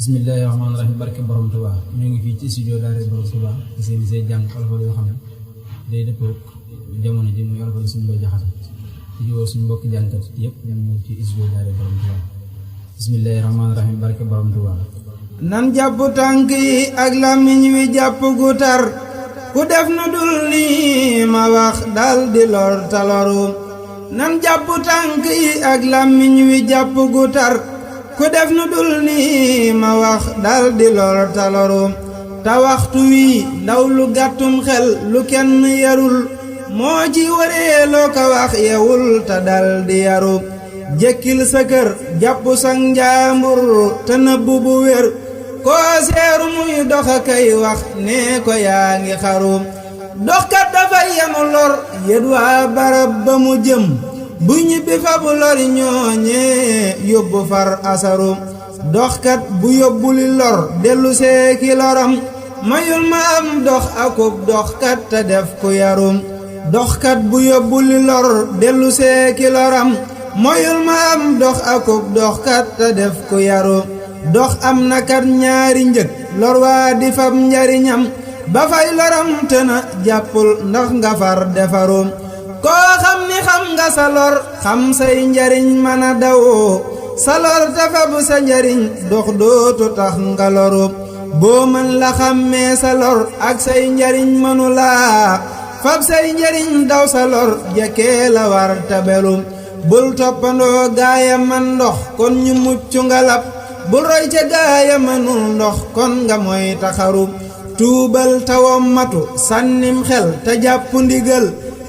Bismillahirrahmanirrahim. Barke borom Tuubaa ñu ngi fii ci studio daara borom Tuubaa ci seen say jàng alfa yoo xam ne day dëppoo jamono ji muy alfa suñu loo jaxate ci woo suñu mbokk jàngkat yëpp ñu ngi ci studio daara borom Tuubaa. Bismillahirrahmanirrahim. Barke borom Tuubaa. nan jàpp tànk yi ak làmmiñ wi jàpp gu tar ku def nu dul nii ma wax dal di lor taloru nan jàpp tànk yi ak làmmiñ wi jàpp gu tar ku def nu dul nii ma wax dal di lor taloru ta waxtu wi ndaw lu gàttum xel lu kenn yarul moo ci waree loo ko wax yewul ta dal di yaru jekkil sa kër jàpp sang njaambur te nëbbu bu wér koo seeru muy doxa kay wax nee ko yaa ngi xaru doxkat dafay yanu lor yët waa barab ba mu jëm bu ñibbi fa bu lori ñooñee yóbbu far asaru doxkat bu yóbbuli lor dellu seeki loram mayul ma am dox akub doxkat te def ku yarum doxkat bu yóbbuli lor dellu seeki loram mayul ma am dox akub doxkat te def ku yaru dox am na kat ñaari njëg lor waa di fab njariñam ba fay loram te na jàppul ndax nga far defaru koo xam ni xam nga sa lor xam say njariñ mën a dawoo sa lor te fab sa njariñ dox dootu tax nga loru boo mën la xàmmee sa lor ak say njariñ mënu laa fab say njariñ daw sa lor jekkee la war tabelu bul toppandoo gaaya man ndox kon ñu mucc nga lab bul roy ca gaaya mënul ndox kon nga mooy taxaru tuubal tawam matu sànnim xel te jàpp ndigal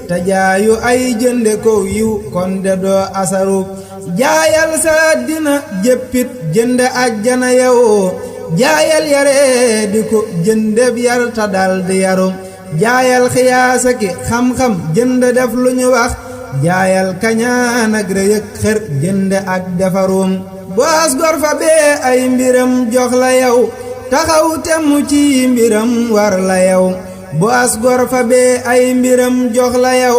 te jaayu ay jënde ko yiw kon de doo asaru jaayal sa àddina jéppit jënde àjjana yow jaayal yaree di ko jëndeb yar ta dal di yaru jaayal xiyaasa ki xam-xam jënde def lu ñu wax jaayal kañaan ak rëy ak xër jënde ak defarum bu as gor fa bee ay mbiram jox la yow taxaw temu ci mbiram war la yow bu as gor fa bee ay mbiram jox la yow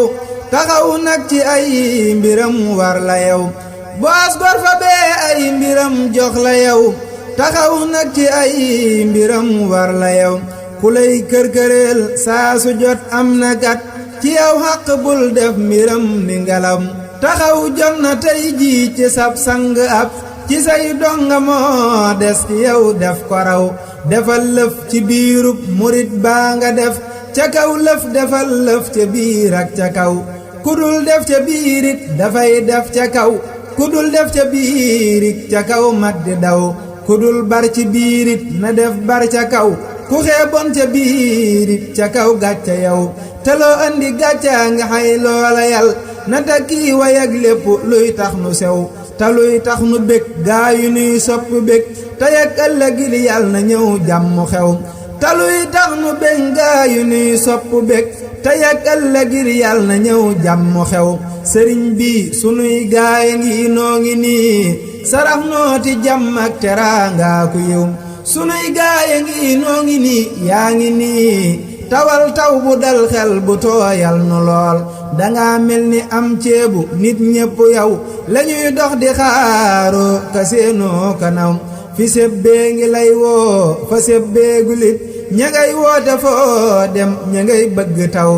taxaw nag ci ay mbiram war la yow bu as gor fa bee ay mbiram jox la yow taxaw nag ci ay mbiram war la yow ku lay kër-këreel saa su jot am na kat ci yow xaq bul def mbiram ni ngalam taxaw jot na tey jii ci sab sang ab ci say donga moo des yow def ko raw defal lëf ci biirub murit baa nga def ca kaw lëf defal lëf ca biir ak ca kaw kudul def ca biirit dafay def ca kaw kudul def ca biirit ca kaw mat di daw kudul bar ci biirit na def bar ca kaw ku xeeboon ca biirit ca kaw gàcca yow te loo andi gàcca nga xay loola yal na takki wayag lépp luy tax nu sew te luy tax nu bég gaa yu nuy sopp bég te yeg ëllëgi li yàlla na ñëw jàmm xew te luy tax nu bég gaa yu nuy sopp bég te yeg ëllëgi li yàlla na ñëw jàmm xew sëriñ bi sunuy gaay ngi noo ngi nii sarax nooti jàmm ak teraanga ku yiw sunuy gaay ngi noo ngi nii yaa ngi nii tawal taw bu dal xel bu tooyal nu lool danga mel ni am ceebu nit ñépp yow lañuy dox di xaaro ka seenoo kanaw fi sebbee ngi lay woo fa sebbee gulit ña ngay woote foo dem ña ngay bëgg taw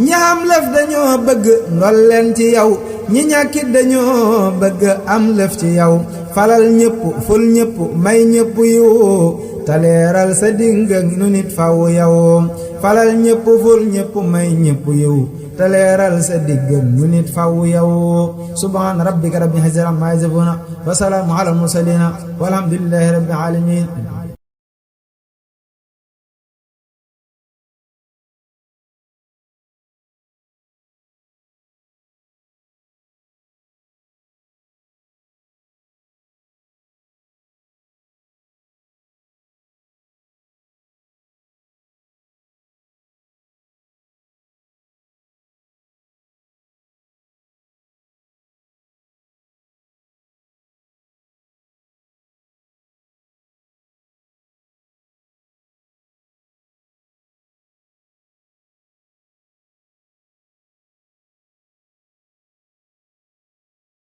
ñaam lëf dañoo bëgg ndolleen ci yow ñi ñàkkit dañoo bëgg am lëf ci yow falal ñépp ful ñépp may ñépp yiw taleeral sa dinga nu nit faw yow falal ñépp ful ñépp may ñépp yiw taleeral sa digga nu nit faw yow subhaana rabbika rabbil izzati ammaa yasifuuna wa salaamun alal mursaliina walhamdulillahi rabbil aalamiin